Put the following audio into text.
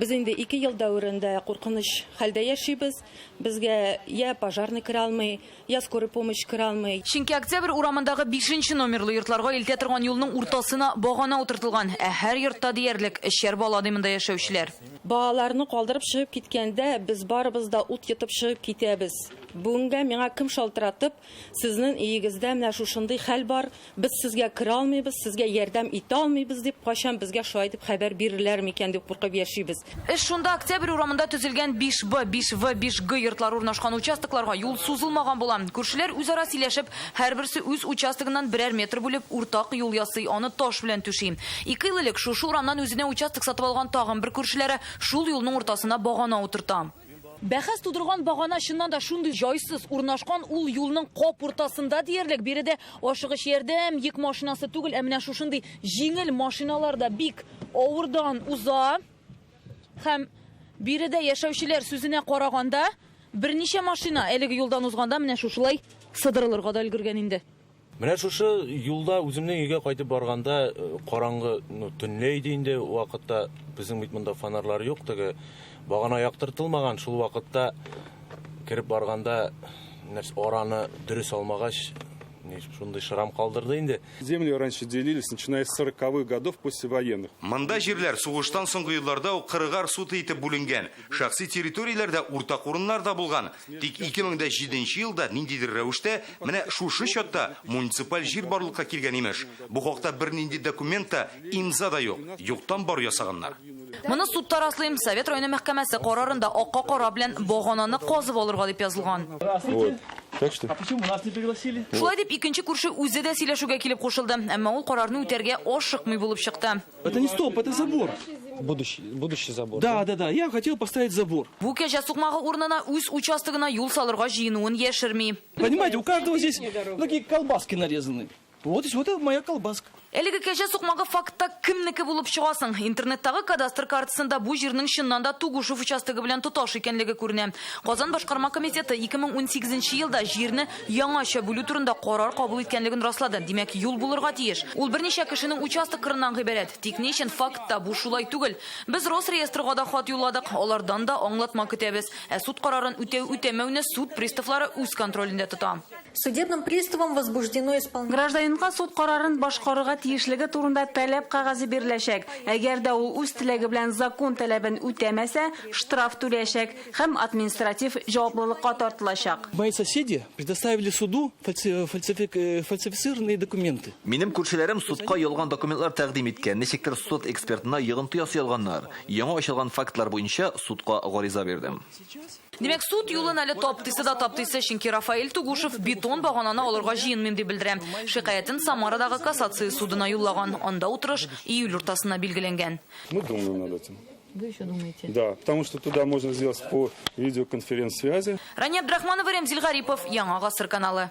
Без инде ике ел дәверендә куркыныч хәлдә яшибез. Безгә я пожарный керә алмый, я скорый помощь керә алмый. Чөнки Октябрь урамындагы бишенче номерлы йортларга илтә торган юлның уртасына багана утыртылган. Ә һәр йортта диярлек өчәр бала, ди монда яшәүчеләр. Балаларны калдырып чыгып киткәндә, без барыбыз да ут йотып чыгып китәбез. Бүгенгә миңа кем шалтыратып, сезнең өегездә менә шушындый хәл бар, Без сезгә керә алмыйбыз, сезгә ярдәм итә алмыйбыз дип, кайчан безгә шулай дип хәбәр бирерләр микән дип куркып яшибез. Эш шунда, Октябрь урамында төзелгән 5Б, 5В, 5Г йортлары урнашкан участокларга юл сузылмаган була. Күршеләр үзара сөйләшеп, һәрберсе үз участогыннан берәр метр бүлеп, уртак юл ясый, аны таш белән түши. Ике ел элек шушы урамнан үзенә участок сатып алган тагын бер күршеләре шул юлның уртасына багана утырта. Бәхәс тудырган багана чыннан да шундый җайсыз урнашкан, ул юлның кап уртасында диярлек. Биредә ашыгыч ярдәм, йөк машинасы түгел, ә менә шушындый җиңел машиналар да бик авырдан уза. Һәм биредә яшәүчеләр сүзенә караганда, берничә машина әлеге юлдан узганда менә шушылай сыдырылырга да өлгергән инде. Менә шушы юлда үземнең өйгә кайтып барганда э, караңгы, ну, төнлә иде инде вакытта, безнең бит монда фонарьлар юк, теге багана яктыртылмаган, шул вакытта кереп барганда нәрсә араны дөрес алмагач, шундый шрам калдырды инде. Земли раньше делились, начиная с 40-х годов послевоенных. Монда җирләр сугыштан соңгы елларда ук кырыгар сутый итеп бүленгән. Шәхси территорияләрдә уртак урыннар да булган. Тик 2007 елда ниндидер рәвештә менә шушы чатта муниципаль җир барлыкка килгән имеш. Бу хакта бернинди документ та, имза да юк. Юктан бар ясаганнар. Моны судта раслыйм. Совет районы мәхкәмәсе карарында акка кара белән багананы казып алырга дип язылган. Вот. Так что? А почему нас не пригласили? Шулай дип икенче күрше үзе дә сөйләшүгә килеп кушылды. Әмма ул карарны үтәргә ашыкмый булып чыкты. Это не столб, это забор. Будущий, будущий забор. Да, да, да. Я хотел поставить забор. Бу кәҗә сукмагы урынына үз участогына юл салырга җыенуын яшерми. Понимаете, у каждого здесь такие колбаски нарезаны. Вот, вот это моя колбаска. Әлеге кәҗә сукмагы фактта кемнеке булып чыга соң? Интернеттагы кадастр картасында бу җирнең чыннан да Тугушев участогы белән тоташ икәнлеге күренә. Казан башкарма комитеты 2018 елда җирне яңача бүлү турында карар кабул иткәнлеген раслады. Димәк, юл булырга тиеш. Ул берничә кешенең участок кырыннан гыйбарәт. Тик ни өчен фактта бу шулай түгел? Без Росреестрга да хат юлладык, алардан да аңлатма көтәбез. Ә суд карарын үтәү-үтәмәүне суд приставлары үз контролендә тота. Судебным приставом возбуждено исполнение. Гражданинга суд карарын башкарырга тиешлеге турында таләп кәгазе биреләчәк. Әгәр дә ул үз теләге белән закон таләбен үтәмәсә, штраф түләячәк һәм административ җаваплылыкка тартылачак. Мои соседи предоставили суду фальсифицированные документы. Минем күршеләрем судка ялган документлар тәкъдим иткән, ничектер суд экспертына йогынты ясый алганнар. Яңа ачылган фактлар буенча судка гариза бирдем. Димәк, суд юлын әле таптыйсы да таптыйсы, чөнки Рафаэль Тугушев бетон багананы алырга җыенмыйм дип белдерә. Шикаятен Самарадагы кассация судына юллаган. Анда утырыш июль уртасына билгеләнгән. Мы думаем над этим. Вы еще думаете? Да, потому что туда можно сделать по видеоконференц-связи. Рания Абдрахманова, Рәмзил Гарипов, Яңа Гасыр каналы.